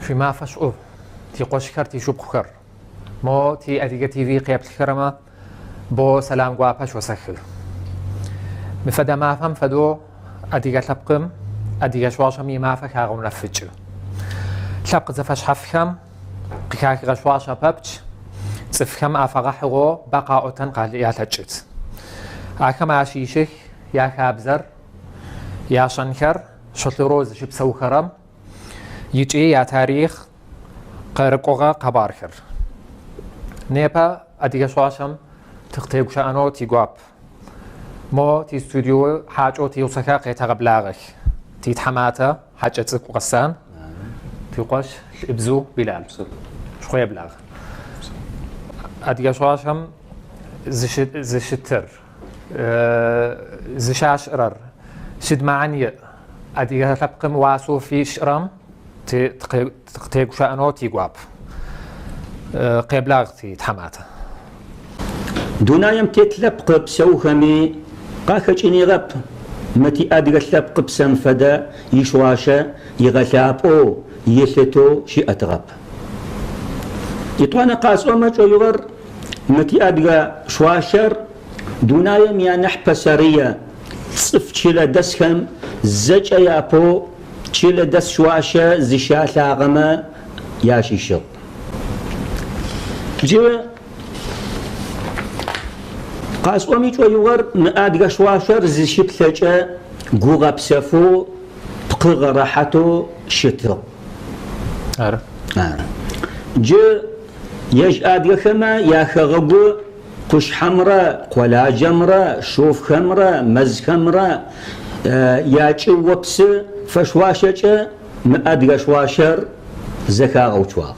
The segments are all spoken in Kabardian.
Шъуимафэ шӏу, тикъошхэр, тишыпхъухэр. Мо ти Адыгэ ТВ къеплъхэрэмэ бо сэлам гуапэ шъосэхы. Мы фэдэ мафэм фэдэу адыгэ лъэпкъым адыгэ шъуашэм имафэ хагъэунэфыкӏы. Лъэпкъ зэфэшъхьафхэм къыхахыгъэ шъуашэ пэпчъ цӏыфхэм афэгъэхьыгъэу бэ къаӏотэн ялъэкӏыт. Ахэм ащыщых яхабзэр, яшэнхэр, шъолъырэу зыщыпсэухэрэм ыкӏи ятарихъ къырыкӏогъэ къэбархэр. Непэ адыгэ шъуашэм тыкъытегущыӏэнэу тигуап. Мо тистудио хьакӏэу тигъусэхэр къетэгъэблагъэх. Титхьаматэ Хьакӏэцӏыкӏу Гъэсан, тикъош Лӏыбзыу Билал. Шъукъеблагъ. Адыгэ шъуашэм зыщытыр, зыщашӏырэр сыд мэхьан иӏ? Адыгэ лъэпкъым уасэу фишӏырэм тыкъытегущыӏэнэу тигуап. Къеблагъ титхьаматэ. Дунаем тет лъэпкъ псэухэми къахэкӏыныгъэп мы тиадыгэ лъэпкъыпсэм фэдэ ишъуашэ игъэлъапӏэу, илъытэу щыӏэтыгъэп. Итӏанэ къасӏомэ шӏоигъор мы тиадыгэ шъуашэр дунаем ианахь пэсэрые цӏыф чылэдэсхэм зэкӏэ япэу чылэдэс шъуашэ зыщалъагъэмэ ящыщыгъ. Джы къасӏоми шӏоигъор мы адыгэ шъуашэр зыщыплъэкӏэ гугъэпсэфэу, пкъы гъэрэхьатэу щытыгъ. Ары. Ары. Джы ежь адыгэхэмэ яхэгъэгу къушъхьэмрэ къуэладжэмрэ шъофхэмрэ мэзхэмрэ ячӏыопсы фэшъуашэкӏэ мы адыгэ шъуашэр зэхагъэуцуагъ.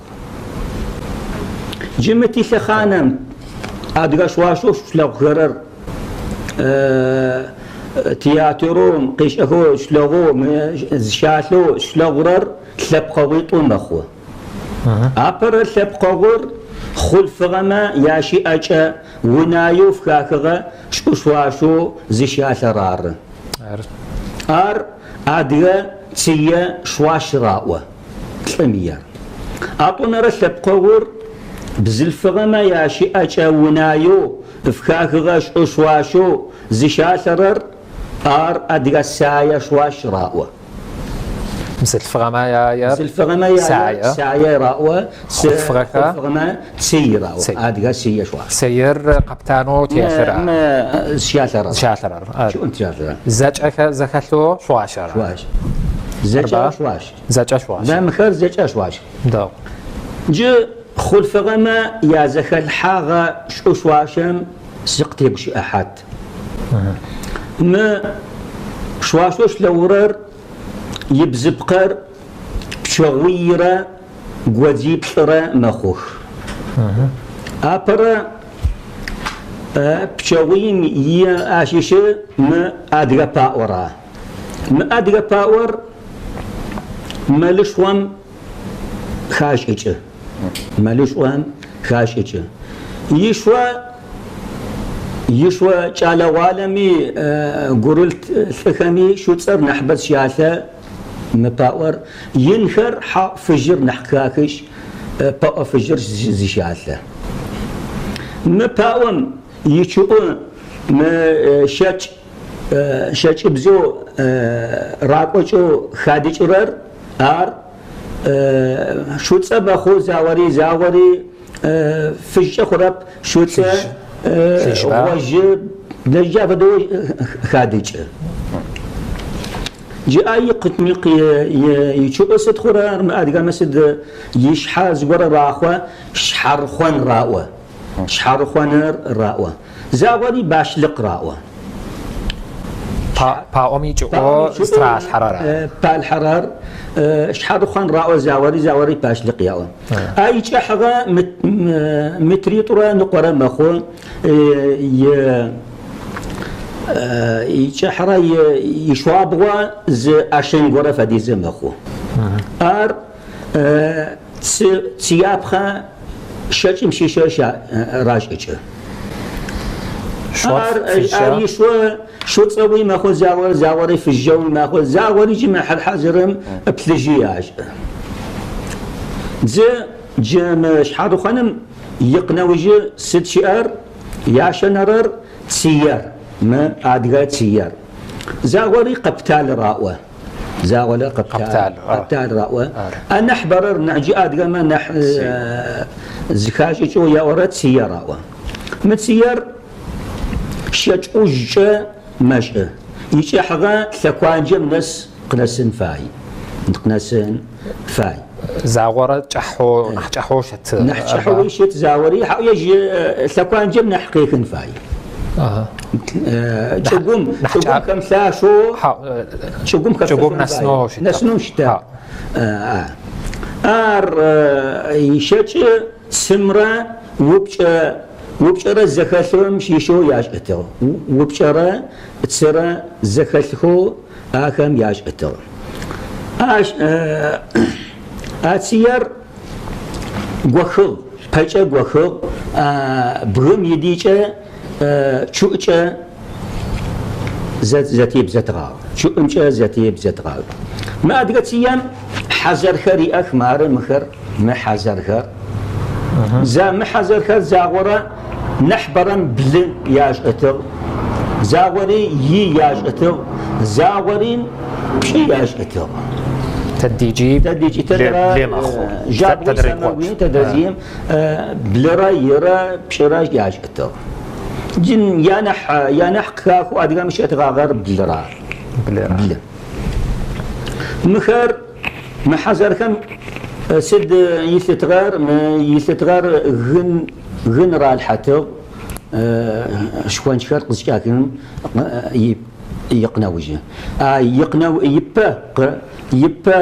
Джы мы тилъэхъанэм адыгэ шъуашэу шъулъэгъухэрэр театрэу къишӏэхэу шъулъэгъоу, зыщалъэу шъулъэгъурэр лъэпкъэгъуитӏу мэхъу. Апэрэ лъэпкъэгъур хъулъфыгъэмэ ящыӏэкӏэ унаеу фыхахыгъэ шӏу шъуашэу зыщалъэр ары. Ар адыгэ цые шъуаш раӏо. Лӏым иер. Атӏонэрэ лъэпкъэгъур бзылъфыгъэмэ ящыӏэкӏэ унаеу фыхахыгъэ шӏу шъуашэу зыщалъэрэр ар адыгэ сае шъуаш раӏо. Бзылъфыгъэмэ яер Бзылъфыгъэмэ яер сае. сае раӏо, Хъулъфыгъэхэ хъулъфыгъэмэ цый раӏо. Цый. Адыгэ цые шъуаш. Цыер къэптанэу телъыр ары. Мы зыщалъэрэр. Зыщалъэрэр. Ары. Чӏыӏум зыщалъэрэр. Зэкӏэ зэхэлъэу шъуашэр. Шъуаш. Зэкӏэ Арба? шъуаш. Зэкӏэ шъуаш. Мыхэр зэкӏэ шъуаш. Дэгъу. Джы хъулъфыгъэмэ язэхэлъхьагъэ шӏу шъуашэм сыкъытегущыӏэхьат. Мы шъуашэу шъулъэгъурэр ибзыпкъэр пчэгъуийрэ годзиплӏырэ мэхъух. Апэрэ пчэгъуим ащыщы мы адыгэ паӏора. Мы адыгэ паӏор мэлышъом хашӏыкӏы. Мэлышъом хашӏыкӏы. Ишъо ишъо кӏалэгъуалэми гурылъ лӏыхэми шӏуцӏэр нахьыбэ зыщалъэ мы паӏор. Инхэр хьа фыжьыр нахь къыхахышъ, пэӏо фыжьыр зыщалъэ. Мы паӏом ичъыӏу мы шэкӏ шэкӏыбзэу ракӏокӏэу хадыкӏырэр ар шӏуцӏэ мэхъу загъори, загъори фыжькӏэ хъурэп, шӏуцӏэ гъожьы, блэжьы афэдэу хадыкӏы. Джы ай ичъыӏу сыд хъурэр, мы адыгэмэ сыд ишъхьэ зыгорэ рахъо, шъхьарыхъон раӏо. Шъхьарыхъоныр раӏо. Загъори башлыкъ раӏо. Паӏом икӏыӏу зытыралъхьэрэр ары. Палъхьэрэр шъхьарыхъон раӏо загъори, загъори башлыкъ яӏо. А икӏыхьыгъэ метритӏурэ ныкъорэ мэхъу. Икӏыхьрэ ишъуабгъо зы ӏашын горэ фэдизы мэхъу. Ар цыяпхъэ шэкӏым щыщэу рашӏыкӏы. Ар ишъо шӏуцӏэуи мэхъу, загъорэ загъори фыжьэуи мэхъу, загъори джы мы хьазырым плъыжьи ашӏы. Дзы джы мы щхьэрыхъуэным икънэужьы сыд щыӏэр? Ящэнэрэр цыер, мы адыгэ цыер. Загъори къэптал раӏо. Загъорэ къэптал, къэптал раӏо. Анахь бэрэр нахь джы адыгэмэ нахь зыхашӏыкӏэу яӏорэ цыер аӏо. Мы цыер шэкӏ ӏужъукӏэ мэшӏы. Икӏыхьыгъэ лъэкуанджэм нэс къынэсын фай. Къынэсын фай. Загъорэ кӏыхьэу, нахь кӏыхьэу щыт. Нахь кӏыхьэуи щыт загъори, хьау ежь лъэкуанджэм нахь къехын фай. Чӏыгум, чӏыгум хэмылъашэу, чӏыгум чӏыгум нэсынэу щыт. Нэсынэу щыт. Ар ишэкӏы цымрэ упкӏэ упкӏэрэ зэхэлъым щыщэу яшӏытыгъ. Упкӏэрэ цырэ зэхэлъхэу ахэм яшӏытыгъ. Ащ а цыер гохыгъ, пэкӏэ гохыгъ, бгым идикӏэ чъыӏкӏэ зэтебзэтыгъагъ. Чъыӏымкӏэ зэтебзэтыгъагъ. Мы адыгэ цыем хьазэрхэр иӏэх, мары мыхэр, мы хьазэрхэр. Мы хьазэрхэр загъорэ нахьыбэрэм блы яшӏытыгъ, загъори и яшӏытыгъ, загъори пшӏы яшӏытыгъ. Тэдиджи Тэдиджи тэдрэ блы мэхъу. жабгъуи Тэдрэ сэмэгуи тэдрэзием блырэ ирэ пшӏырэ яшӏытыгъ. Джы янахь янахь къыхахэу адыгэм щыӏэтыгъагъэр блыра. Блыра. Блы. Мыхэр мы хьазэрхэм сыд илъытыгъэр? Мы илъытыгъэр гын гын ралъхьэтыгъ шхончхэр къызкӏахыным икъынэужьы. А икъынэу ипэ ипэ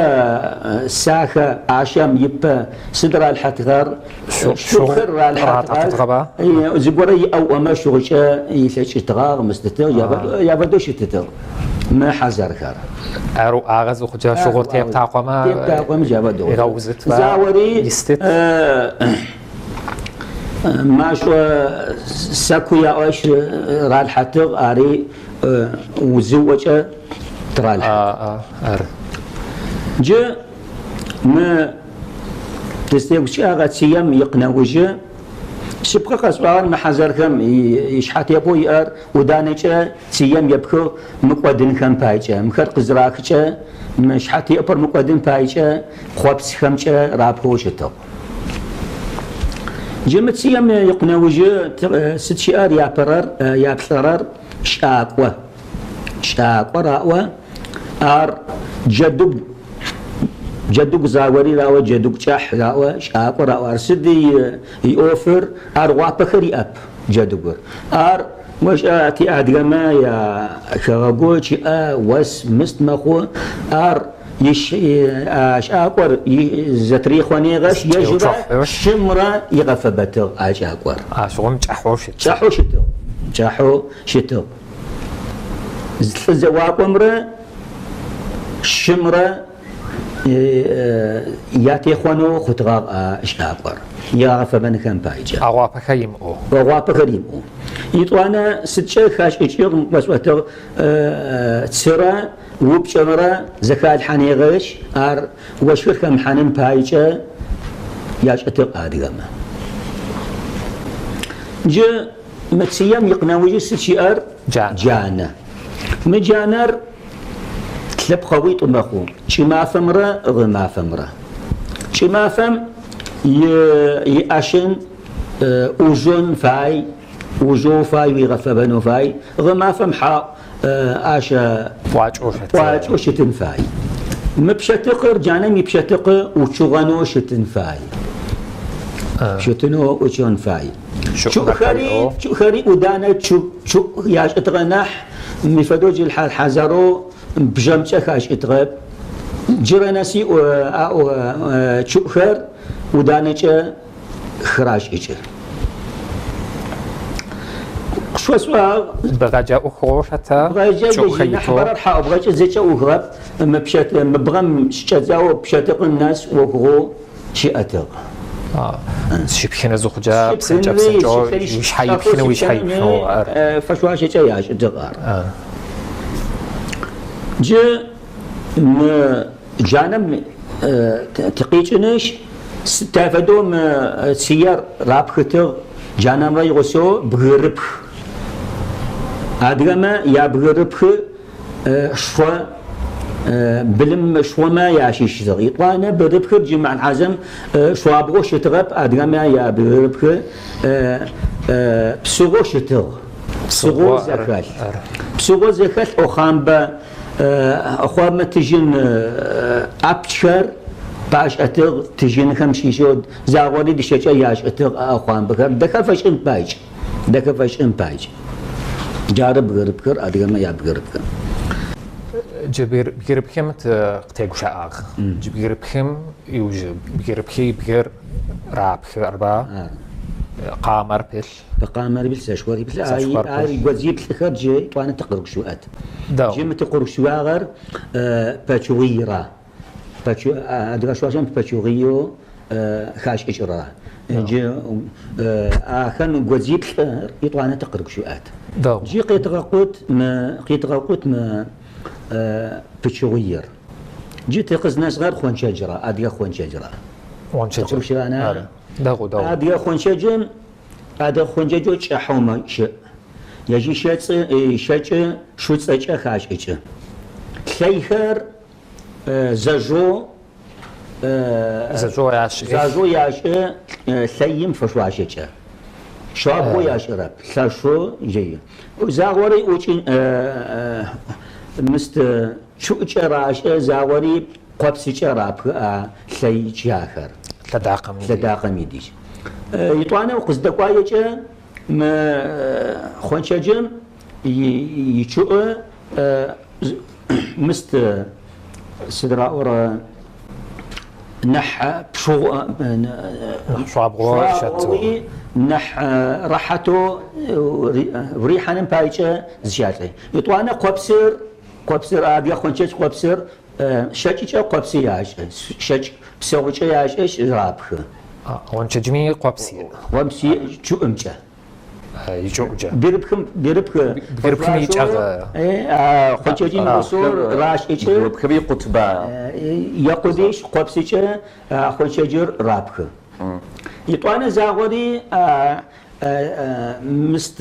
сахэ ӏашэм ипэ сыд ралъхьэтыгъэр? Щыгъухэр ралъхьэтыгъэр. Зыгорэ иӏэу ӏомэ щыгъукӏэ илъэкӏытыгъагъ, мыстытыгъ, яфэдэу щытытыгъ мы хьазэрхэр. Ар уӏагъэ зыхъукӏэ щыгъур тептакъомэ Тептакъомэ джафэдэу. игъэузытба, Заори истыт. Машӏо сэку яӏощ ралъхьэтыгъ, ари узыӏокӏэ тыралъхьэтыгъ. Ар. Джы мы тызтегущыӏэгъэ цыем икъынэужьы шъыпкъэ къэсӏуагъэр мы хьазэрхэм ишъхьатехъоу иӏэр ӏуданэкӏэ цыем епхыгъ мыкӏодынхэм пайкӏэ. Мыхэр къызырахыкӏэ мы шъхьатехъор мыкӏодын пайкӏэ къопсхэмкӏэ рапхэу щытыгъ. Джы мы цыем икъынэужьы сыд щыӏэр япэрэр, яплӏэрэр кӏакӏо. Кӏакӏо раӏо. Ар джэдыгу, джэдыгу заори раӏо, джэдыгу кӏахь раӏо, кӏакӏо раӏо. Ар сыд иӏофыр? Ар гъуапэхэр иӏэп джэдыгур. Ар ошӏа тиадыгэмэ я хэгъэгу чъыӏэ, ос, мыст мэхъу. Ар кӏакӏор зэтырихъонегъэшъ, ежьрэ шымрэ игъэфэбэтыгъ а кӏакӏор. Ащыгъум кӏахьэу щытыгъ. Кӏахьэу щытыгъ. Кӏахьэу щытыгъ. Лӏы зэуакӏомрэ шымрэ ятехъонэу хъутыгъагъ а кӏакӏор, ягъэфэбэнхэм пайкӏэ. ӏэгъуапэхэр имыӏэу. ӏэгъуапэхэр имыӏэу. Итӏуанэ сыдкӏэ хашӏыкӏыгъ, къэсӏотыгъ, цырэ упкӏэмрэ зэхалъхьанегъэшъ, ар ощхыр хэмыхьаным пайкӏэ яшӏытыгъ адыгэмэ. Джы мы цыем икъынэужьы сыд щыӏэр? Джанэ. Мы джанэр лъэпкъэгъуитӏу мэхъу, кӏымафэмрэ гъэмафэмрэ. Кӏымафэм иӏашын ӏужъун фай, ӏужъоу фай, уигъэфэбэнэу фай. Гъэмафэм хьаӏу ащ пӏуакӏэу щытын фай. Мы пщэтыкъыр, джанэм ипщэтыкъы уцугъэнэу щытын фай. Щытынэу уцун фай. Чъыӏухэри, чъыӏухэри ӏуданэ чъыӏу яшӏытыгъэ нахь, мы фэдэу джы хьазэрэу бжъэмкӏэ хашӏытыгъэп. Джырэ нэси чъыӏухэр ӏуданэкӏэ хырашӏыкӏы. Къышъосӏуагъ. Бгъэкӏэ ӏухыгъэу хэта? Бгъэкӏэ Чъыӏухэр итэу? нахьыбэрэр хьаӏу бгъэкӏэ зэкӏэ ӏухыгъэп. Мы пщэт, мы бгъэм щыкӏэдзауэ пщэтыкъым нэс ӏухыгъэу щыӏэтыгъ. Зыщыпхыны зыхъукӏэ псынкӏэ псынкӏэу уишъхьэ ипхыны уишъхьэ ипхынэу ар. Фэшъуашэкӏэ яшӏытыгъ ар. Джы мы джанэм тыкъикӏынышъ. Сыд фэдэу мы цыер рапхытыгъ джанэмрэ игъусэу бгырыпх. Адыгэмэ ябгырыпхы шъо былым шъомэ ящыщыгъ. Итӏанэ бгырыпхыр джы Мыхьазэм шъуабгъоу щытыгъэп, адыгэмэ ябгырыпхы псыгъоу щытыгъ. Псыгъоу зэхэлъ. Псыгъо зэхэлъ ӏохъамбэ ӏэхъуамэ тыжьын ӏапчхэр пашӏэтыгъ, тыжьынхэм щыщэу загъори дышъэкӏэ яшӏытыгъ ӏэхъуамбэхэр дэхэ фэшӏын пайкӏ, дэхэ фэшӏын пайкӏ. Джары бгырыпхыр, адыгэмэ ябгырыпхы. Джы бгырыпхым тыкъытегущыӏагъ. Джы бгырыпхым иужь бгырыпхы ибгыр рапхы, арба? Къамэр пылъ. Къамэр пылъ, сэшхори пылъ. Ар игодзиплӏыхэр джы етӏуанэ тыкъырыгущыӏэт. Джы мы тыкъырыгущыӏагъэр пэчыгъуийра. Адыгэ шъуашэм пэчыгъуиеу хашӏыкӏыра. Джы ахэм годзиплӏыр етӏуанэ тыкъырыгущыӏэт. Джы къетыгъэкъут мы къетыгъэкъут мы пычыгъуиер. Джы тыкъызнэсыгъэр хъончэджыра, адыгэ хъончэджыра. Тыкъырыгущыӏэна? Дэгъу, дэгъу. Адыгэ хъончэджым Адыгэ хъончэджэу кӏыхьэу щыӏ. Ежь ишэкӏы шуцӏэкӏэ хашӏыкӏы. Лъэйхэр зэжъоу зэжъоу яшӏы лъэим фэшъуашэкӏэ. Шъуабгъоу яшӏырэп, лъэшэу жэи. Загъори ӏукӏын мыст чъыӏукӏэ рашӏэ, загъори къопсыкӏэ рапхы а лъэй чахэр. Лъэдакъэм Лъэдакъэм идыжь. Етӏуанэ укъыздэкӏуаекӏэ мы хъончэджым ичъыӏу мыст сыд раӏорэ нахь пшъугъо шъуабгъоуи нахь рэхьатэу рихьаным пайкӏэ зыщалӏэ. Етӏуанэ къопсыр, къопсыр адыгэ хъончэдж къопсыр шэкӏыкӏэ къопсы яшӏы, шэкӏ псэгъукӏэ яшӏышъ рапхы. Гъончэджми къопс иӏ. Къопс иӏ чъыӏымкӏэ. Икӏыӏукӏэ. Бгырыпхым, бгырыпхы. Бгырыпхым икӏэгъ. Хъончэджым игъусэу рашӏыкӏы. Бгырыпхым икъутба. Екъудейшъ къопсыкӏэ хъончэджыр рапхы. Етӏуанэ загъори мыст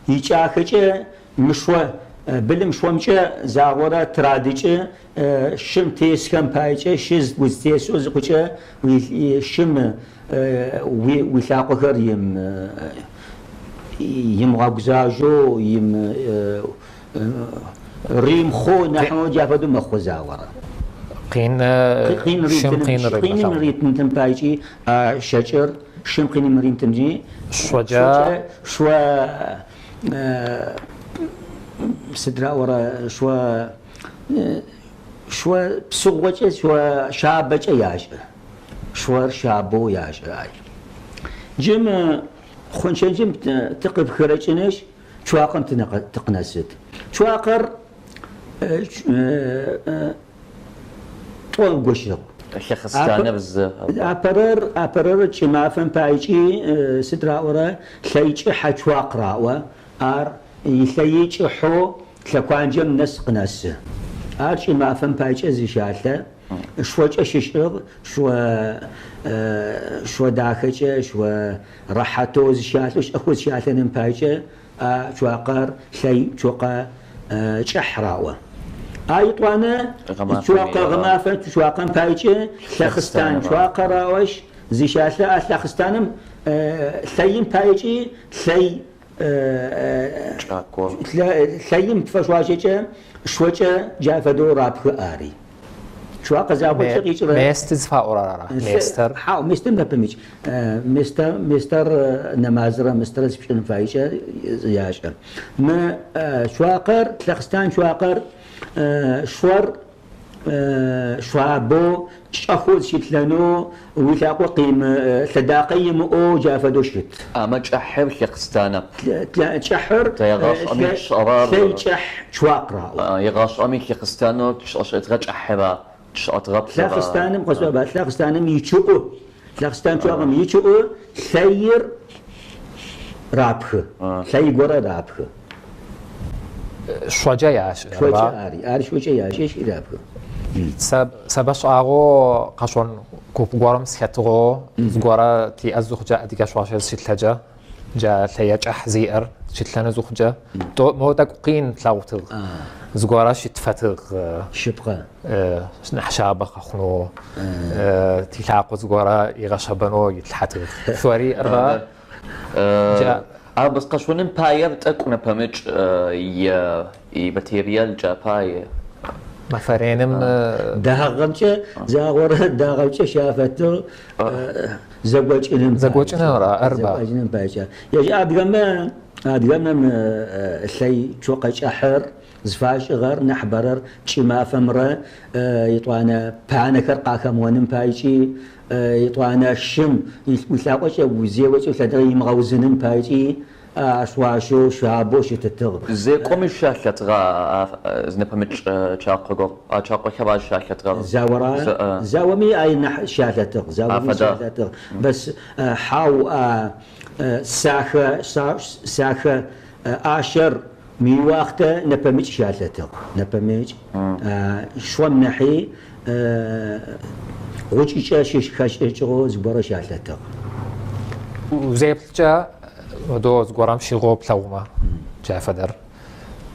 икӏахэкӏэ Мышъо, былым шъомкӏэ загъорэ тырадыкӏы, шым тесхэм паекӏэ шы узтесэу зыхъукӏэ шым уилъакъохэр имыгъэгузажъоу, римхъоу нахь джа фэдэу мэхъу загъорэ. Къин, шым къин къиным ритынтым паекӏи шэкӏыр, шым къиным ритынкӏи шъокӏэ шъо Сыд раӏорэ шъо шъо псыгъокӏэ шъо шъабэкӏэ яшӏы. Шъор шъабэу яшӏы ай. Джы мы хъунчэнджым тыкъыпхырэкӏынышъ, цуакъэм тыкъынэсыт. Цуакъэр Тӏо гощыгъ. Лъэхъстаныр зы. Апэрэр, апэрэр кӏымафэм паекӏи сыд раӏорэ, лъэйкӏыхьэ цуакъ раӏо. Ар илъэи кӏыхьэу лъэкуанджэм нэс къынэсы. Ар кӏымафэм паекӏэ зыщалъэ, шъокӏэ щышӏыгъ, шъо шъо дахэкӏэ, шъо рэхьатэу зыщалъэу, шӏэхэу зыщалъэным паекӏэ А цуакъэр лъэй цокъэ кӏыхь раӏо. А итӏуанэ цуакъэ гъэмафэ цуакъэм пайкӏэ лъэхъстан цуакъэ раӏошъ, зыщалъэ а лъэхъстаным лъэим пайкӏи лъэй лъэим фэшъуашэкӏэ шъокӏэ джа фэдэу рапхы ари. Цуакъэ закъокӏэ къикӏырэ. Месты зыфаӏорэр ара? Местэр? Хьау, местэм нэпэмыкӏ. Местэ, местэр нэмазрэ мыстэрэ зыпшӏын фаекӏэ яшӏэ. Мы цуакъэр, лъэхъстан цуакъэр, шъор шъуабэу, шӏэхэу зыщиплъэнэу, уилъакъо къим, лъэдакъэ имыӏэу джа фэдэу щыт. Амэ кӏыхьыр лъэхъстанэп. Кӏыхьыр Егъашӏэми тшӏэрэр. лъэй кӏыхь цуакъ раӏо. Егъашӏэми лъэхъстанэу тшӏэшӏэтыгъэ кӏыхьыра? Тшӏэтыгъэп. Лъэхъстаным къэсӏуаба, лъэхъстаным ичъыӏу, лъэхъстан цуакъэм ичъыӏу лъэир рапхы, лъэй горэ рапхы. Шъокӏэ яшӏы, Шъокӏэ ари, ар шъокӏэ яшӏышъ рапхы. Сэ бэшӏагъэу къэшъон куп горэм сыхэтыгъэу, зыгорэ тиӏэ зыхъукӏэ адыгэ шъуашэ зыщытлъэкӏэ, джа лъэе кӏыхь зиӏэр щытлъэны зыхъукӏэ, моу тӏэкӏу къин тлъэгъутыгъ, зыгорэ щытфэтыгъ. Шъыпкъэ. Нахь шъабэ къэхъунэу, тилъакъо зыгорэ игъэшъэбэнэу итлъхьэтыгъ. Шъори арба? Ар бэс къэшъоным паер тӏэкӏу нэпэмыкӏ и материалкӏэ пае. Мэфэ реным. Дагъэмкӏэ, загъорэ дагъэмкӏэ щафэтыгъ зэгокӏыным пае. Зэгокӏыныр арба? Зэгокӏыным паекӏэ. Ежь адыгэмэ, адыгэмэ мы лъэй цокъэ кӏыхьыр зыфашӏыгъэр нахьыбэрэр кӏымафэмрэ етӏуанэ панэхэр къахэмыоным паекӏи Етӏуанэ шым уилъакъокӏэ узеокӏэ улъэдыгъэ имыгъэузыным паекӏи шъуашэу шъабэу щытытыгъ. Зекӏоми щалъэтыгъа зынэпэмыкӏ цуакъо а цуакъохэр ащ щалъэтыгъэр? Заора? Заоми ай нахь щалъэтыгъ. Заоми щалъэтыгъ. Бэс хьау а сахэ сахэ ӏашэр мы уахътэ нэпэмыкӏ щалъэтыгъ. Нэпэмыкӏ шъом нахьи гъучӏыкӏэ щыщ хэшӏыкӏыгъэу зыгорэ щалъэтыгъ. Узеплъкӏэ модэу зыгорэм щыгъэу плъэгъумэ, джа фэдэр.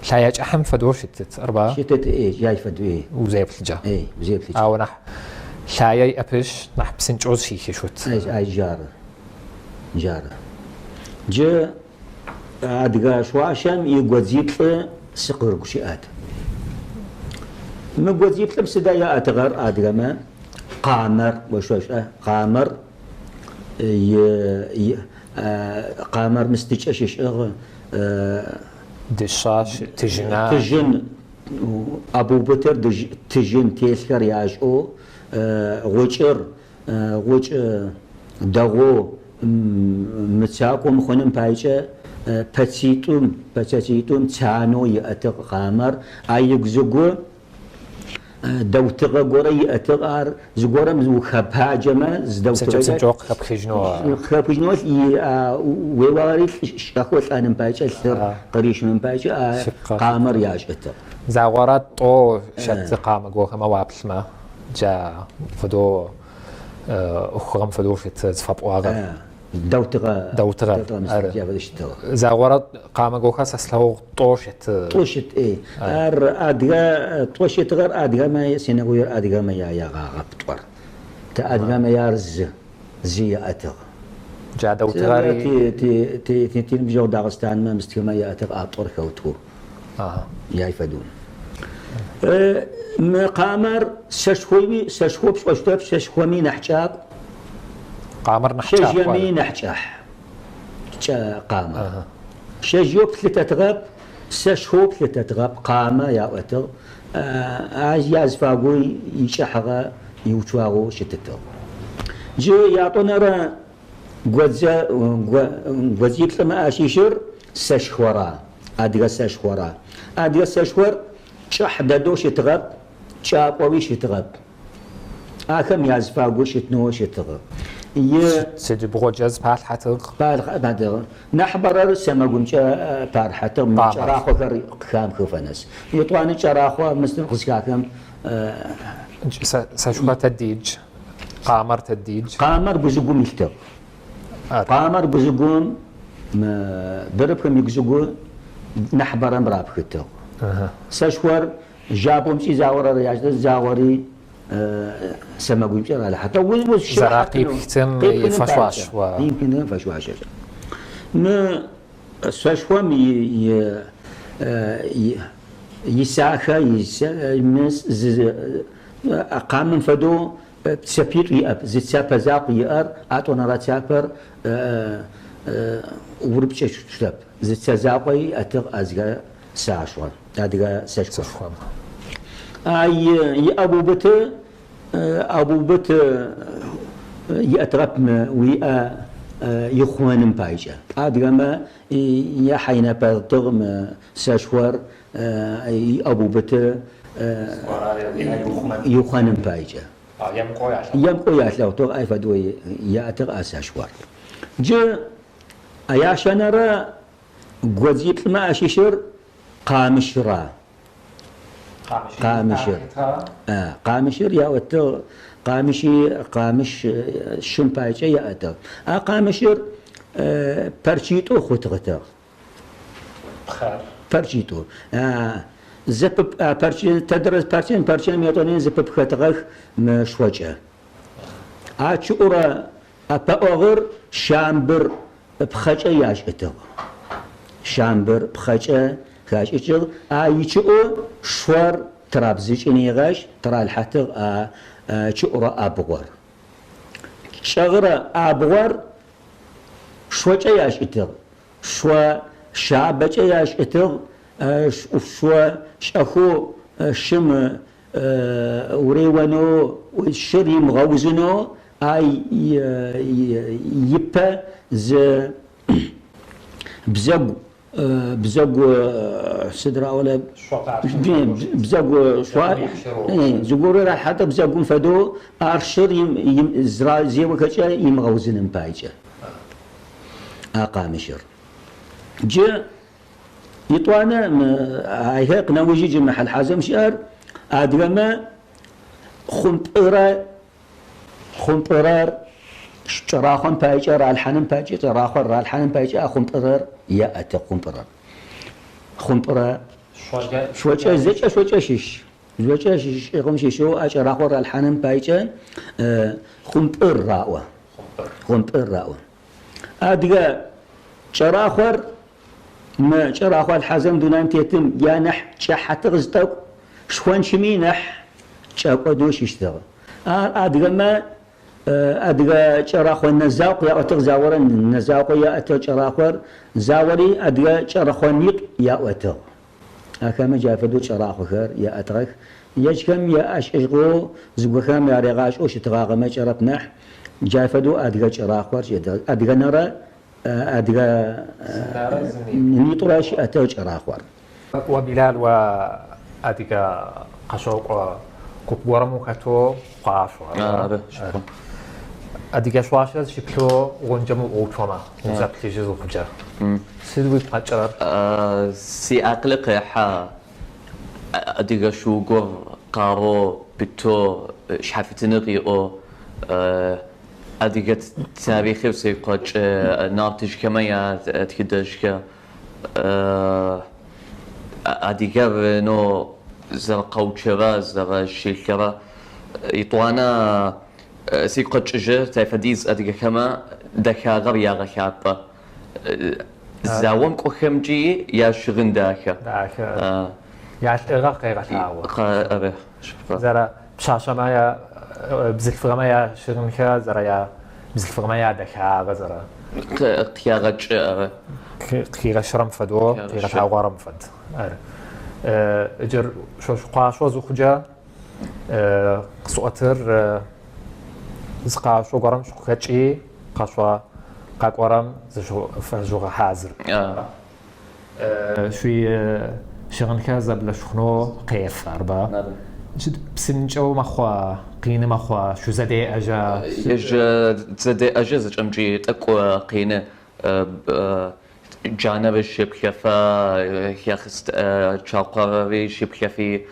Лъэе кӏыхьым фэдэу щытыт, арба? Щытыт, эй, джай фэдэу, эй. Узеплъкӏэ. Эй, узеплъыкӏэ. Ау нахь лъае иӏэпышъ, нахь псынкӏэу зыщихышъут. Эй, ай, джары. Джары. Джы Адыгэ шъуашэм игодзиплӏы сыкъырыгущыӏэт. Мы годзиплӏым сыда яӏэтыгъэр адыгэмэ? Къамэр, ошӏошӏа, къамэр и къамэр мыстыкӏэ щышӏыгъ. Дышъа, тыжьына? Тыжьын, ӏэбыубытыр тыжьын телъхэр яшӏэу, гъучӏыр Гъучӏ дэгъоу мыцакӏо мыхъуным паекӏэ пэцитӏум, пэцэцитӏум цанэу иӏэтыгъ къамэр, а игу-зыгу дэутыгъэ горэ иӏэтыгъ, ар зыгорэм ухэпаджэмэ, зыдэутыгъэкӏэ Псынкӏэ-псынкӏэу къыхэпхыжьынэу. Къыхэпхыжьынэу уеуагъэри шӏэхэу лӏэным паекӏэ, лъыр къырищыным паекӏэ а къамэр яшӏытыгъ. Загъорэ тӏо щэты къамэ гохэмэ уаплъымэ. Джа фэдэу ӏухыгъэм фэдэу щыт зыфэпӏуагъэр. Дэутыгъэ. Дэутыгъэр. Ары. Щытыгъ. Загъорэ къамэ гохэр сэ слъэгъугъ тӏо щыт. Тӏо щыт, эй. Ар адыгэ тӏо щытыгъэр адыгэмэ сенэгуер адыгэмэ яягъагъэп тӏор. Тэ адыгэмэ яр зы, зы яӏэтыгъ. Джа дэутыгъэри. Тиныбджэгъу дагъыстанмэ мыстхэмэ яӏэтыгъ а тӏор хэутыгъэу. Яй фэдэу. Мы къамэр сэшхоуи, сэшхо пшӏощтэп, сэшхоми нахь кӏакӏу. Къамэр нахь кӏакӏу. Шэжъыеми нахь кӏахь. Кӏэ къамэр. Шэжъыеу плъытэтыгъэп, сэшхоу плъытэтыгъэп, къамэ яӏотыгъ. Ащ языфагу икӏыхьыгъэ иуцуагъэу щытытыгъ. Джы ятӏонэрэ Годзэ, годзиплӏымэ ащыщыр сэшхора, адыгэ сэшхора. Адыгэ сэшхор кӏыхь дэдэу щытыгъэп, кӏакӏоуи щытыгъэп. Ахэм языфагу щытынэу щытыгъ. И. Сыдыбгъоджэ зыпалъхьэтыгъ. Палъхьэтыгъ. Нахьыбэрэр сэмэгумкӏэ пархьэтыгъ, мы кӏэрахъохэр къыхамыхы фэнэс. Етӏуанэ кӏэрахъо мыстым къызхахым. Сэшхо тэдидж. Къамэр тэдидж. Къамэр гузыгум илътыгъ. Къамэр гузыгум, мы бырыпхым игузыгу нахьыбэрэм рапхытыгъ. Сэшхор жьабгъомкӏи загъорэ ящтыгъ, загъори сэмэгумкӏэ ралъхьэтыгъ. Зэракъипхытым ифэшъуаш. Къипхыным фэшъуаш. Мы сэшхом и исахэ, къамэм фэдэу цэпитӏу иӏэп, зы цапэ закъу иӏэр, атӏонэрэ цапэр урыпкӏэщтэп. Зы цэ закъо иӏэтыгъ адыгэ сэшхор, адыгэ сэшхом. А иӏэбубыты, ӏэбубыт иӏэтыгъэп мы уиӏэ ихъумэным пайкӏэ. Адыгэмэ яхьайнэпэтыгъ мы сэшхор иӏэбубыты иухъэным пайкӏэ. Емыкӏоу ялъэгъутыгъ, ай фэдэу яӏэтыгъ а сэшхор. Джы ящэнэрэ годзиплӏымэ ащыщыр къамыщыра. Къамыщыр. Къамыщыр яӏэтыгъ, къамыщи къамыщ шым пайкӏэ яӏэтыгъ. А къамыщыр парчитӏу хъутыгъытыгъ. Парчитӏу. Зэпып парчи тэдрэ парчем парчем етӏони зэпыпхэтыгъэх мы шхъокӏэ. А чыӏурэ ӏэпэӏогъыр щамбыр пхъэкӏэ яшӏытыгъ. Щамбыр пхъэкӏэ хашӏыкӏыгъ. А ичыӏу шъор тырабзыкӏынигъэщ, тыралъхьэтыгъ а чыӏурэ ӏабгъор. Чӏэгъырэ ӏабгъор шъокӏэ яшӏытыгъ. Шъо шъабэкӏэ яшӏытыгъ, шъо шӏэхэу шым уреонэу, шыр имыгъэузынэу а ипэ зы бзэгу, бзэгу сыд раӏолэ, бзэгу шъуа, зыгорэ рахьатӏэ бзэгум фэдэу ар шыр зеохэкӏэ имыгъэузыным пайкӏэ. А къамыщыр. Джы Итӏуанэ мы айхэр къынэужьы джы мы хьэлхьазэм щыӏэр адыгэмэ хъумпӏырэ хъумпӏырэр кӏэрахъом пайкӏэ ралъхьаным пайкӏэ кӏэрахъор ралъхьаным пайкӏэ а хъумпӏырэр еӏэты хъумпӏырэр. Хъумпӏырэ шъокӏэ зэкӏэ шъокӏэ щыщ. Зэкӏэ щыщыгъым щыщэу а кӏэрахъор ралъхьаным пайкӏэ хъумпӏыр раӏо. Хъумпӏыр раӏо. Адыгэ кӏэрахъор Мы кӏэрахъо алхьазэм дунаим тетым я нахь кӏыхьэтыгъ зытӏэкӏу, шхончыми нахь кӏэкӏодэу щыщтыгъ. Ар адыгэмэ адыгэ кӏэрахъо нэзакъу яӏотыгъ загъорэ нэзакъо яӏэтыгъ кӏэрахъор, загъори адыгэ кӏэрэхъо нитӏу яӏотыгъ. Ахэмэ джа фэдэу кӏэрахъохэр яӏэтыгъэх. Ежьхэм яӏэшӏыгъэу зыгохэм ярегъашӏэу щытыгъагъэмэ кӏэрэп нахь, джа фэдэу адыгэ кӏэрахъор щыӏэтыгъ. Адыгэ нэрэ адыгэ нитӏурэ щыӏэтыгъ кӏэрахъор. О Билал, о адыгэ къэшъокӏо куп горэм ухэтэу къашъо. Ары, шъыпкъэ. Адыгэ шъуашэр зыщыплъэу гъунджэм уӏоуцомэ, узэплъыжьы зыхъукӏэ, сыд уигу къэкӏырэр? Сиакъылы къехьэ адыгэ шыугур къарэу, пытэу, шъхьафитыныгъ иӏэу, адыгэ тарихъыр сыгу къэкӏы, нартыжъхэмэ я тхыдэжъхэр, адыгэр но зэрэкъэуцурэ, зэрэщылъырэ. Етӏуанэ сыгу къэкӏыжьы, сай фэдиз адыгэхэмэ дэхагъэр ягъэлъапӏэ. Заом кӏохэмкӏи ящыгъын дахэ. Дахэ. Ялӏыгъэ къегъэлъагъо. Ары, шъыпкъэ. Зэрэ пшъашъэмэ я бзылъфыгъэмэ ящыгъынхэр, зэрэ я бзылъфыгъэмэ ядэхагъэ зэрэ. Къыхагъэкӏы, ары. Къыхигъэщырэм фэдэу, къигъэлъагъорэм фэд. Ары. Ыджыр шъо шъукъашъо зыхъукӏэ къысӏотыр зы къашъо горэм шъукъыхэкӏи, къэшъо къакӏорэм зыфэжъугъэхьазыр. Шъуи щыгъынхэр зэблэшъухъунэу къефэ, арба? Сыд псынкӏэу мэхъуа, къины мэхъуа, шъузэдеӏэжьа? Ежь тызэдеӏэжьы зэкӏэмкӏи тӏэкӏу къины. Джанэр щыплъэфэ, цуакъэри щыплъэфи,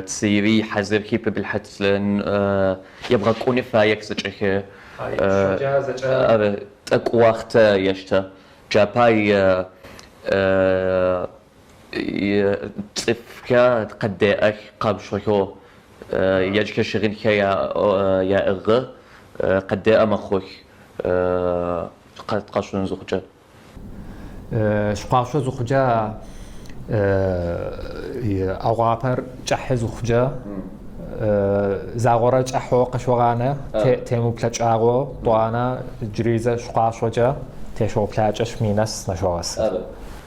цыири хьазырхи пыбылъхьэт ебгъэкӏуни фаех зэкӏэхэр. Ары, тӏэкӏу уахътэ ештэ. Джа пай цӏыфхэр къыддеӏэх къабшъохэу, ежьхэр щыгъынхэр яӏыгъы, къыддеӏэ мэхъух къэшъон зыхъукӏэ. Шъукъашъо зыхъукӏэ, ӏэгъуапэр кӏыхьы зыхъукӏэ, загъорэ кӏыхьэу къышъогъанэ, темыуплъэкӏагъэу тӏуанэ джыри зэ шъукъашъокӏэ тешъоуплъакӏэ шъуминэс нэшъогъэсы.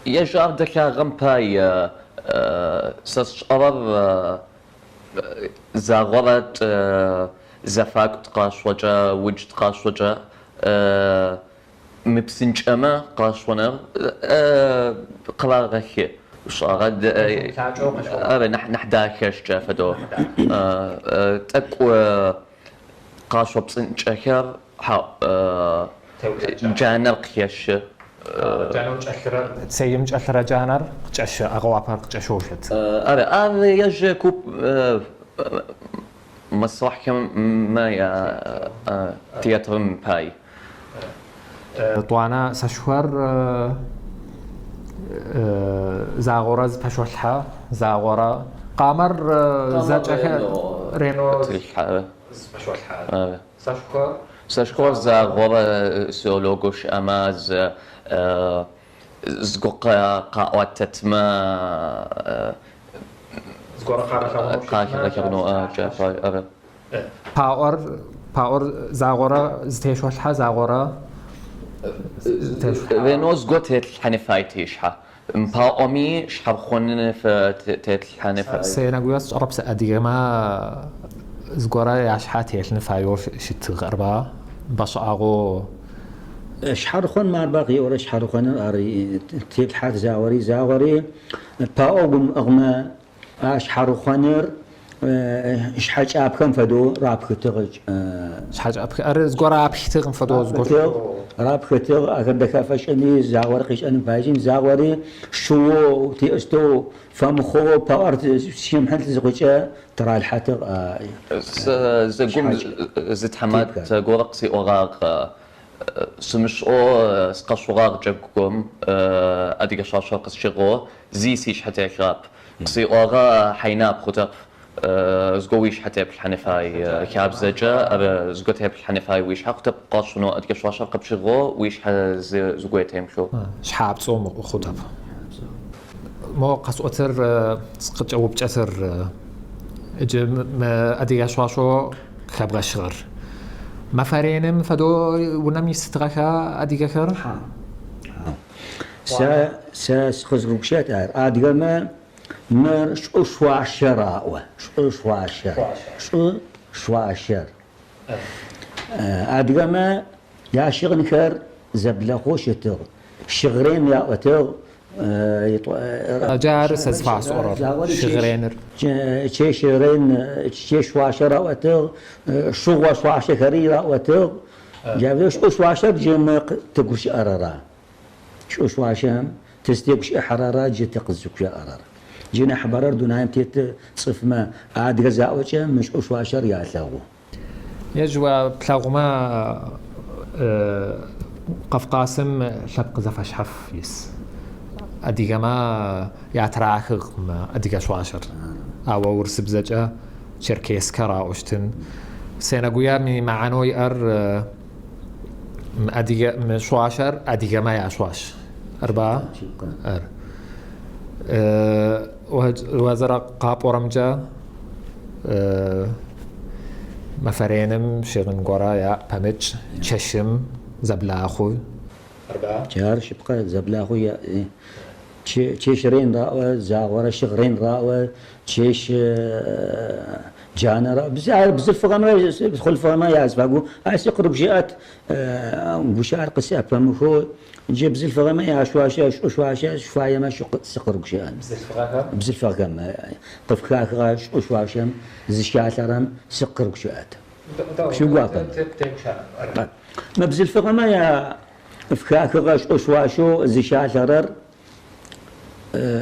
Ежь ар дэхагъэм пай сэ сшӏэрэр загъорэ зэфакӏу тыкъашъокӏэ, удж тыкъашъокӏэ мыпсынкӏэмэ къашъоныр къырагъэхы. Шӏагъэ ары нахь нахь дахэщкӏэ фэдэу тӏэкӏу къашъо псынкӏэхэр хьау джанэр къыхещы. Джанэу кӏэлъырэр, цейм кӏэлъырэ джанэр къыкӏэщы, ӏэгъуапэр къыкӏэщэу щыт. Ары, ар ежь куп масрахьхэм я театрым пай. Тӏуанэ сэшхуэр загъорэ зыпэшъолъхьэ, загъорэ къамэр зэкӏэхэ ренэу зыпэшъолъхьэ. Сэшхуэр. Сэшхуэр загъорэ сеологэу щыӏэмэ, зыгу къаӏуатэтмэ, Зыгорэ къагъэлъэгъонэу къагъэлъэгъонэу ары. Паӏор, паӏор загъорэ зытешъолъхьэ, загъорэ зытешъулъхьэ. Ренэу зыго тетлъхьэн фай тишъхьэ. Паӏоми шъхьэрхъон тетлъхьэн фай. Сенэгуе сшӏэрэп сэ адыгэмэ зыгорэ яшъхьэ телъын фаеу щытыгъ, арба? Бэшӏагъэу. Шъхьэрхъон марба къеӏорэ шъхьэрхъоныр ар теплъхьат загъори, загъори паӏо гумыӏыгъмэ а шъхьэрхъоныр шъхьэкӏапхэм фэдэу рапхытыгъ. Шъхьэкӏапхэ, ары зыгорэ апхытыгъым фэдэу зыгорэ. Рапхытыгъ, ахэр дэхэфэшӏыни, загъори къишӏэным пае, загъори шыоу теӏыстэу фэмыхъугъэу паӏор щымыхьын зыхъукӏэ тыралъхьэтыгъ. Сэ зэгум зы тхьамат горэ къысиӏогъагъ, сымышӏэу сыкъэшъогъагъ джэгум, адыгэ шъуашэр къысщыгъэу, зи сишъхьэ телъыгъэп. Къысиӏогъэ хьайнап хъутэп, зыго уишъхьэ теплъхьэн фай хабзэкӏэ, ары зыго теплъхьэн фай уишъхьэ хъутэп къэшъунэу адыгэ шъуашэр къыпщыгъэу уишъхьэ зыгое темылъэу. Шъхьапцӏэу хъутэп. Мо къэсӏотыр сыкъыкӏэупчӏэтыр иджы мы адыгэ шъуашэу къыхэбгъэщыгъэр. Мэфэ реным фэдэу унэм исытыгъэха адыгэхэр? Сэ сэ сыкъызгупшэт ар. Адыгэмэ мыр шӏу шъуашэр аӏо. Шӏу шъуашэр. Шӏу шъуашэр. Адыгэмэ ящыгъынхэр зэблэхъоу щытыгъ. Щыгърен яӏотыгъ. Джары сэ зыфасӏорэр, щыгъреныр. Чэщ рен, чэщ шъуашэр аӏотыгъ, шыгъо шъуашэхэри раӏотыгъ. Джа шӏу шъуашэр джы мы тыгущыӏэрэра. Шӏу шъуашэм тызтегущыӏэхьэрара джы тыкъызыгущыӏэрэр. Джы нахьыбэрэр дунаим тет цӏыфмэ адыгэ заӏокӏэ мы шӏу шъуашэр ялъэгъу. Ежь о плъэгъумэ Кавказым лъэпкъ зэфэшъхьаф ис. Адыгэмэ ятырахыгъ мы адыгэ шъуашэр. Ау урысыбзэкӏэ черкеска раӏощтын. Сенэгуе мы мэхьанэу иӏэр мы адыгэ мы шъуашэр адыгэмэ яшъуаш. Арба? Ар. О зэрэкъапӏорэмкӏэ мэфэ реным щыгъын горэ яӏ пэмыкӏ, чэщым зэблахъу. Арба? Джар шъыпкъэ, зэблахъу яӏ. Чэщ рен раӏо, загъорэ щыгърен раӏо, чэщ джанэ раӏо. Бзылъфыгъэмрэ хъулъфыгъэмрэ языфагу ащ сыкъырыгущыӏэт, гущыӏэр къысӏэпэмыхэу, джы бзылъфыгъэмэ яшъуашэ, шӏу шъуашэ шъуфаемэ сыкъырыгущыӏэн. Бзылъфыгъэхэм? Бзылъфыгъэхэм къыфхахыгъэ шӏу шъуашэм зыщалъэрэм сыкъырыгущыӏэт. Шъугуапэ. Мы бзылъфыгъэмэ я фхахыгъэ шӏу шъуашэу зыщалъэрэр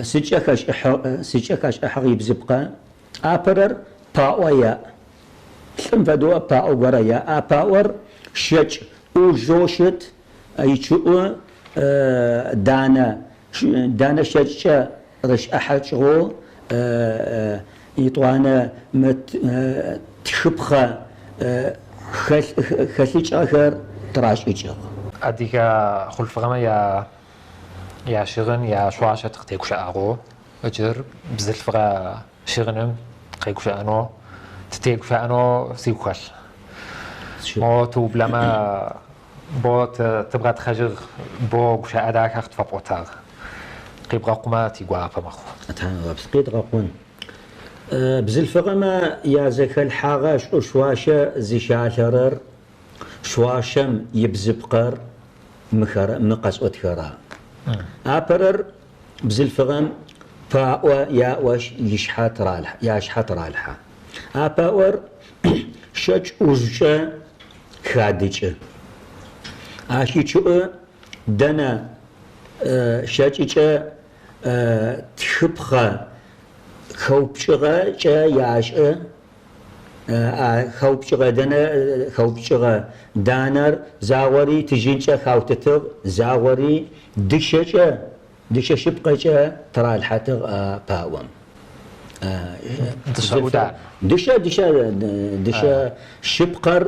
сыкӏэ хэшӏыхьыгъ ибзыпкъэ. Апэрэр паӏо яӏ. Лӏым фэдэу паӏо горэ яӏ. А паӏор шэкӏ ӏужъоу щыт, ичъыӏу данэ, данэ шэкӏкӏэ рышӏыхьэкӏыгъэу, итӏуанэ мы тхыпхъэ хэлъыкӏыгъэхэр тырашӏыкӏыгъ. Адыгэ хъулъфыгъэмэ я ящыгъын, яшъуашэ тыкъытегущыӏагъэу, ыджыр бзылъфыгъэ щыгъыным тыкъегущыӏэнэу, тытегущыӏэнэу сигу хэлъ. Мо тыублэмэ, бо тыбгъэтхъэжьыгъ, бо гущыӏэ дахэ къытфэпӏотагъ. Къибгъэкъумэ тигуапэ мэхъу. Къидгъэкъун. Бзылъфыгъэмэ язэхэлъхьагъэ шӏу шъуашэ зыщалъэрэр шъуашэм ибзыпкъэр мыхэр мы къэсӏотхэра. Апэрэр бзылъфыгъэм паӏо яӏошъ ишъхьэ тыралъхьэ, яшъхьэ тыралъхьэ. А паӏор шэкӏ ӏужъукӏэ хадыкӏы. Ащ ичъыӏу дэнэ Шэкӏыкӏэ тхыпхъэ хэупкӏыгъэкӏэ яшӏы. Хэупкӏыгъэ дэнэ хэупкӏыгъэ данэр загъори тыжьынкӏэ хаутытыгъ, загъори дышъэкӏэ, дышъэ шъыпкъэкӏэ тыралъхьэтыгъ а паӏом. Дышъэ ӏудан. Дышъэ, дышъэ, дышъэ шъыпкъэр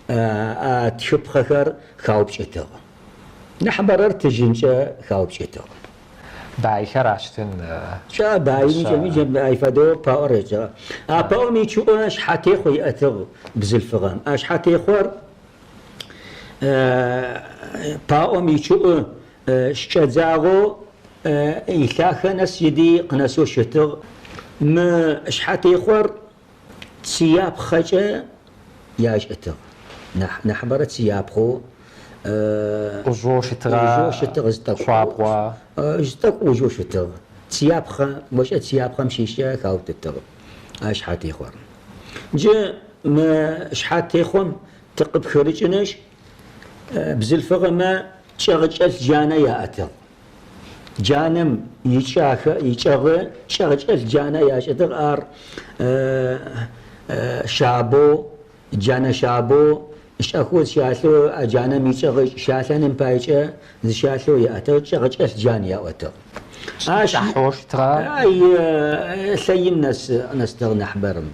а тхыпхъэхэр хаупкӏытыгъ. Нахьыбэрэр тыжьынкӏэ хаупкӏытыгъ. Байхэр ащтын. Кӏэ баими кӏэми джы ай фэдэу паӏор ыкӏыгъ. А паӏом ичъыӏо шъхьатехъо иӏэтыгъ бзылъфыгъэм. А шъхьатехъор паӏом ичъыӏу щыкӏэдзагъэу илъахэ нэс иди къынэсэу щытыгъ. Мы шъхьатехъор Цыяпхъэкӏэ яшӏытыгъ. Нахь нахьыбэрэ цыяпхъэу ӏужъоу щытыгъа? ӏужъоу щытыгъ зы тӏэкӏу. Шъуабгъуа? Зы тӏэкӏу ӏужъоу щытыгъ. Цыяпхъэ, ошӏэ цыяпхъэм щыщкӏэ хаутытыгъ а шъхьатехъор. Джы мы шъхьатехъом тыкъыпхырыкӏынышъ, бзылъфыгъэмэ чӏэгъычӏэлъ джанэ яӏэтыгъ. Джанэм икӏахэ, икӏэгъы, чӏэгъычӏэлъ джанэ яшӏытыгъ, ар шабэу, джанэ шабэу, шӏэхэу зыщалъэу, а джанэм икӏэгъы щалъэным пайкӏэ зыщалъэу яӏэтыгъ, чӏэгъычӏэлъ джан яӏотыгъ. Ащ Кӏахьэу щытыгъа? Ай, лъэим нэс, нэстыгъ нахьыбэрэм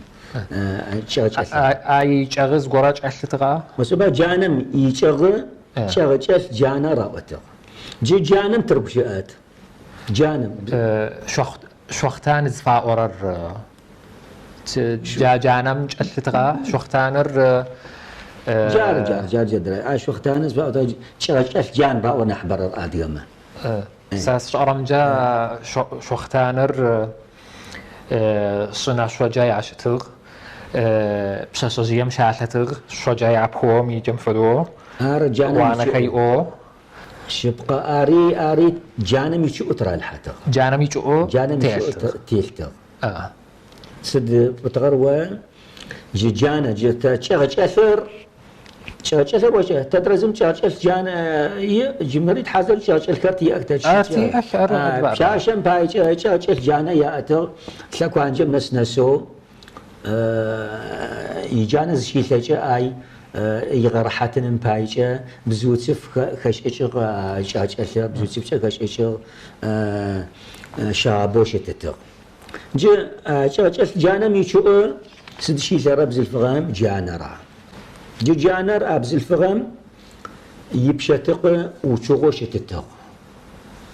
чӏэгъычӏэлъ. А икӏэгъы зыгорэ кӏэлъытыгъа? Осӏоба джанэм икӏэгъы чӏэгъычӏэлъ джанэ раӏотыгъ. Джы джанэм тырыгущыӏэт. Джанэм. Шъохътан зыфаӏорэр джа джанэм кӏэлъытыгъа? Шъохътаныр Джары, джары, джары джэдырэ. А шъохътаныр зыфаӏотыгъэ чӏэгъычӏэлъ джан раӏо нахьыбэрэр адыгэмэ. Сэ сшӏэрэмкӏэ шъохътаныр шъынэшъоджэ ящытыгъ, пшъэшъэжъыем щалъэтыгъ, шъоджэ япхыгъэм икӏэм фэдэу, Ары джанэм уанэхэ ичъыӏу. иӏэу. Шъыпкъэ, ари, ари джанэм ичъыӏу тыралъхьэтыгъ. Джанэм ичъыӏу Джанэм ичъыӏу телътыгъ. телътыгъ. Сыд пӏутыгъэр о? Джы джанэ, джы тэ чӏэгъычӏэлъыр, чӏэгъычӏэлъыр ошӏэ, тэдрэзым чӏэгъычӏэлъ джанэ иӏ, джы мыри тхьазыр чӏэгъычӏэлъхэр тиӏэх тэ Ар тиӏэх, ары, адыгэ. Пшъашъэм паекӏэ чӏэгъычӏэлъ джанэ яӏэтыгъ, лъэкуанджэм нэс нэсэу иджанэ зыщилъэкӏэ ай игъэрэхьатыным пайкӏэ бзыуцыф хэшӏыкӏыгъ чӏэгъычӏэлъыр, бзыуцыфкӏэ хэшӏыкӏыгъ, шъабэу щытытыгъ. Джы чӏэгъычӏэлъ джанэм ичъыӏу сыд щилъэрэ бзылъфыгъэм джанэра? Джы джанэр а бзылъфыгъэм ипщэтыкъы уцугъоу щытытыгъ.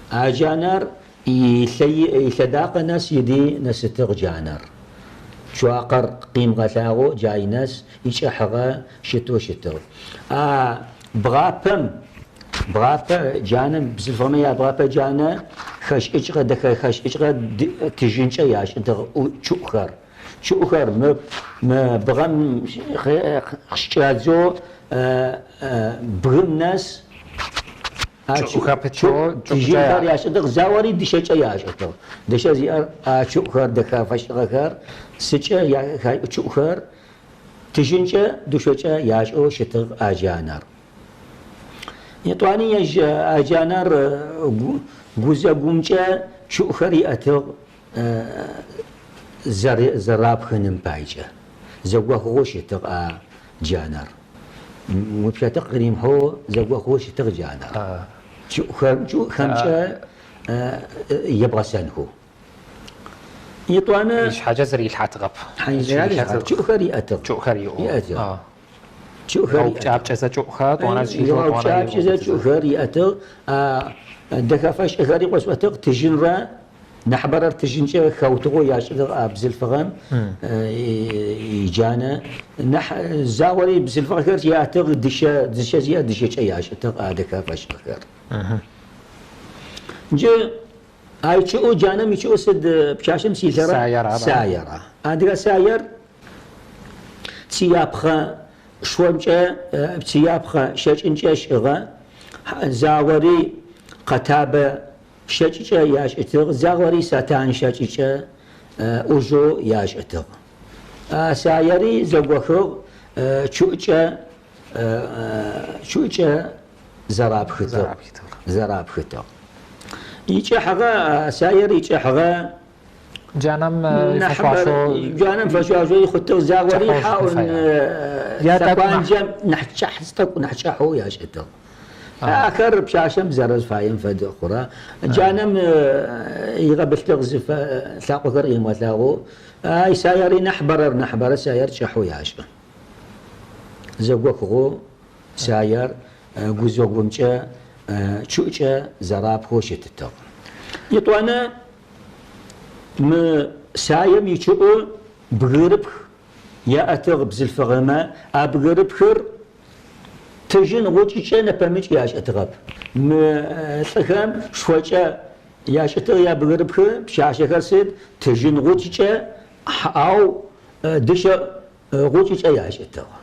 А джанэр илъэдакъэ нэс иди нэсытыгъ джанэр. Цуакъэр къимыгъэлъагъоу джай нэс икӏыхьыгъэ щытэу щытыгъ. А бгъапэм, бгъапэ джанэм, бзылъфыгъэмэ ябгъапэ джанэ хэшӏыкӏыгъэ, дэхэ хэшӏыкӏыгъэ тыжьынкӏэ яшӏытыгъ чыӏухэр. Чыӏухэр мы, мы бгъэм къыщыкӏадзэу бгым нэс Чыӏухэр пытэу, чӏыӏукӏэ Тыжьынхэр яшӏытыгъ, заори дышъэкӏэ яшӏытыгъ. Дышъэ зиӏэр а чыӏухэр, дэхэ фэшӏыгъэхэр, сыкӏэ чыӏухэр тыжьынкӏэ, дышъэкӏэ яшӏэу щытыгъ а джанэр. Етӏуани ежь а джанэр гузэгумкӏэ чыӏухэр иӏэтыгъ зэрапхыным пайкӏэ. Зэгохыгъэу щытыгъ а джанэр. Уипщэтыкъ къыримыхьэу зэгохыгъэу щытыгъ джанэр. Чыӏухэмкӏэ ебгъэсэнхэу. Етӏуанэ. Ишъхьэкӏэ зэрилъхьатыгъэп. Чыӏухэр иӏэтыгъ. Чыӏухэр иӏэу. Иӏэтыгъ. Чыӏухэр Игъэупкӏапкӏэзэ чӏыӏухэр, тӏуанэ зыщилъэу тӏуанэ Игъэупкӏапкӏэзэ чӏыӏухэр иӏэтыгъ. Дэхэфэшӏхэри къосӏотыгъ, тыжьынрэ нахьыбэрэр тыжьынкӏэ хэутыгъэу яшӏытыгъ а бзылъфыгъэм иджанэ. Нахь заори бзылъфыгъэхэр яӏэтыгъ, дышъэ, дышъэ зиӏэ дышъэкӏэ яшӏытыгъ а дэхэфэшӏхэр. Джы а ичъыӏэу джанэм ичъыӏэу сыд пшъашъэм силъэрэ? Саер ара? Саер. Адыгэ саер цыяпхъэ шъомкӏэ, цыяпхъэ шэкӏынкӏэ шӏыгъэ, загъори къэтабэ шэкӏыкӏэ яшӏытыгъ, загъори сатан шэкӏыкӏэ ӏужъоу яшӏытыгъ. А саери зэгохыгъ, чъыӏукӏэ, чъыӏукӏэ зэрапхытыгъ, зэрапхытыгъ. Икӏыхьыгъэ, саер икӏыхьыгъэ. Джанэм фэшъуашэу. Джанэм фэшъуашэу хъутыгъ загъори хьаӏун лъэкуанджэм нахь кӏыхь тӏэкӏу нахь кӏыхьэу яшӏытыгъ. Ахэр пшъашъэм зэрэфаем фэдэ хъурэ. Джанэм игъэбылъыгъ зыфэ лъакъохэр къимыгъэлъагъоу, ай саери нахьыбэрэр нахьыбэрэ саер кӏыхьэу яшӏы. Зэгохыгъэу саер гузэгумкӏэ чъыӏкӏэ зэрапхэу щытытыгъ. Етӏуанэ мы саем ичъыӏу бгырыпх яӏэтыгъ бзылъфыгъэмэ, а бгырыпхыр тыжьын гъучӏыкӏэ нэпэмыкӏ яшӏытыгъэп. Мы лӏыхэм шъокӏэ яшӏытыгъ ябгырыпхы, пшъашъэхэр сыд, тыжьын гъучӏыкӏэ, ау дышъэ гъучӏыкӏэ яшӏытыгъ.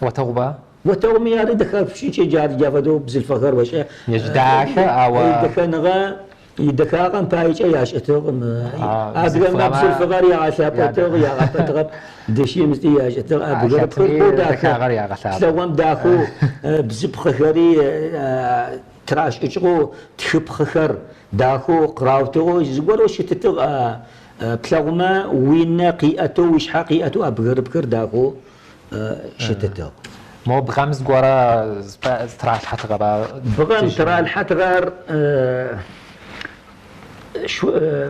Отэгъуба? Отэгъуми ары дэхэпшӏыкӏэ джар джа фэдэу бзылъфыгъэхэр ошӏэ. Ежь дахэ, ау. Идэхэныгъэ, идэхагъэм паекӏэ яшӏытыгъ. Адыгэмэ бзылъфыгъэр ягъэлъапӏэтыгъ, ягъэпэтыгъэп, дышъи мысти яшӏытыгъ. Бгырыпхыр боу дахэ, лъэгъом дахэу бзыпхъэхэри тырашӏыкӏыгъэу, тхыпхъэхэр дахэу къыраутыгъэу зыгорэу щытытыгъ. Плъэгъумэ, уинэ къиӏэтэу, уишъхьэ къиӏэтэу а бгырыпхыр дахэу щытытыгъ. Мо бгъэм зыгорэ тыралъхьэтыгъэба? Бгъэм тыралъхьэтыгъэр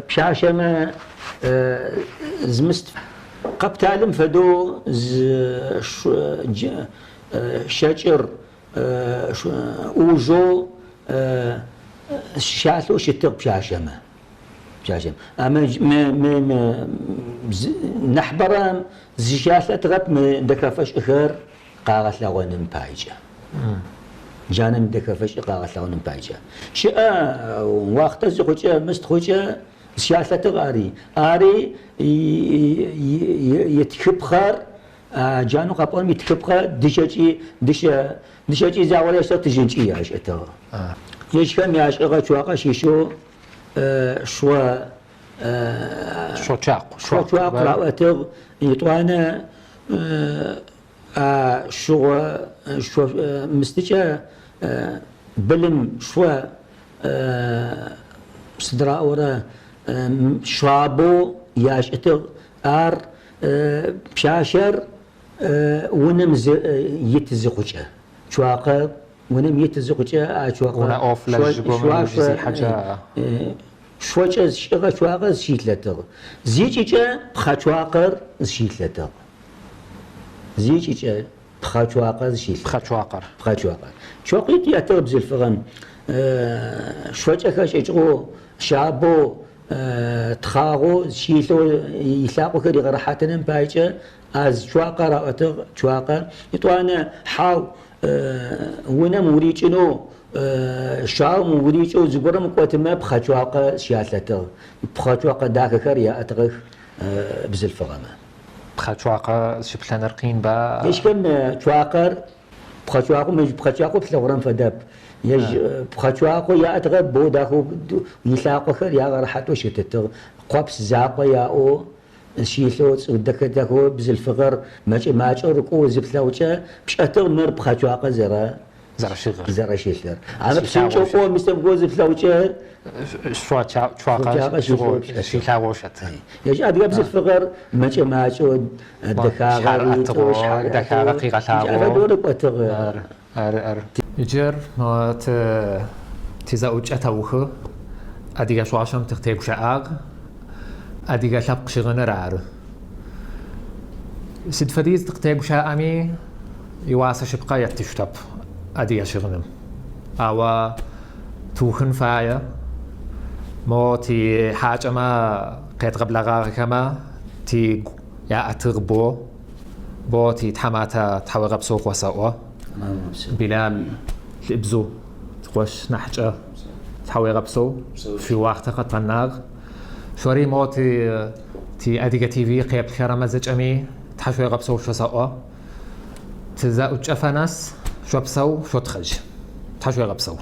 пшъашъэмэ зымыст къэпталым фэдэу шэкӏыр ӏужъоу щалъэу щытыгъ пшъашъэмэ. Пшъашъэм. А мы мы мы нахьыбэрэм зыщалъэтыгъэп мы дэхэфэшӏыхэр къагъэлъэгъоным пайкӏэ. Джанэм дэхэфэшӏы къагъэлъэгъоным пайкӏэ. Щыӏэ уахътэ зыхъукӏэ, мыст хъукӏэ зыщалъэтыгъ ари. Ари итхыпхъэр, джанэу къэпӏоным итхыпхъэ дышъэкӏи, дышъэ, дышъэкӏи загъорэ яшӏыгъ, тыжьынкӏи яшӏытыгъ. Ежьхэм яшӏыгъэ цуакъэ щыщэу шъо Шъо цуакъ. Шъо цуакъ раӏотыгъ. Етӏуанэ а шъугъо шъо мыстыкӏэ былым шъо сыд раӏорэ шъабэу яшӏытыгъ. Ар пшъашъэр унэм ит зыхъукӏэ цуакъэ Унэм ит зыхъукӏэ а цуакъэ Унэ ӏоф лэжьыгъом ыуж зихьэкӏэ. Шъокӏэ шӏыгъэ цуакъэ зыщилъэтыгъ. Зикӏыкӏэ пхъэ цуакъэр зыщилъэтыгъ. Зикӏыкӏэ пхъэ цуакъэр зыщилъэтыгъ. Пхъэ цуакъэр. Пхъэ цуакъэр. Цокъитӏу ятыгъ бзылъфыгъэм. Шъокӏэ хэшӏыкӏыгъэу, шъабэу, тхъагъоу зыщилъэу илъакъохэр ригъэрэхьатыным пайкӏэ а зы цуакъэ раӏотыгъ, цуакъэ. Етӏуанэ, хьау, унэм урикӏынэу, щагум урикӏэу зыгорэм кӏотымэ, пхъэ цуакъэ щалъэтыгъ. Пхъэ цуакъэ дахэхэр яӏэтыгъэх бзылъфыгъэмэ. Пхъэ цуакъэ зыщыплъэныр къинба? Ежьхэм цуакъэр, пхъэ цуакъэу, ежь пхъэ цуакъэу плъэгъурэм фэдэп. Ежь пхъэ цуакъэу яӏэтыгъэр боу дахэу илъакъохэр ягъэрэхьатэу щытытыгъ. Къопс закъо яӏэу Зыщилъэу цӏыф дэхэ дахэу бзылъфыгъэр мэкӏэ-макӏэу рыкӏоу зыплъэгъукӏэ, пшӏэтыгъ мыр пхъэ цуакъэ зэрэ Зэрэщыгъыр. зэрэщылъыр. Ар псынкӏэу кӏо мистэм кӏоу зыплъэгъукӏэ, Шъо цуакъэ цуакъэ щылъэу пшӏэтыгъ. щилъагъоу щыт. Ежь адыгэ бзылъфыгъэр мэкӏэ-макӏэу Шъхьэр дэхагъэр ӏэтыгъэу, шъхьэр дэхагъэ ӏэтыгъэу, къигъэлъагъоу. фэдэу рыкӏотыгъ. Ары, ары, ары. Иджыр ты тизэӏукӏэ тэухы. Адыгэ шъуашэм тыкъытегущыӏагъ. Адыгэ лъэпкъ щыгъыныр ары. Сыд фэдиз тыкъытегущыӏэми, иуасэ шъыпкъэ еттыщтэп адыгэ щыгъыным. Ауэ тыухын фае. Мо ти хьакӏэмэ къедгъэблэгъагъэхэмэ тигу яӏэтыгъ бо. Бо ти тхьаматэ тхьауегъэпсэу къосэӏо. Билал лӏыбзыу ткъош нахьыкӏэ тхьауегъэпсэу шъуиуахътэ къэтгъэнагъ. Шъори мо ти ти Адыгэ ТВ къеплъхэрэмэ зэкӏэми тхьашъуегъэпсэу шъосэӏо. Тызэӏукӏэфэ нэс шъопсэу, шъотхъэжь. Тхьашъуегъэпсэу.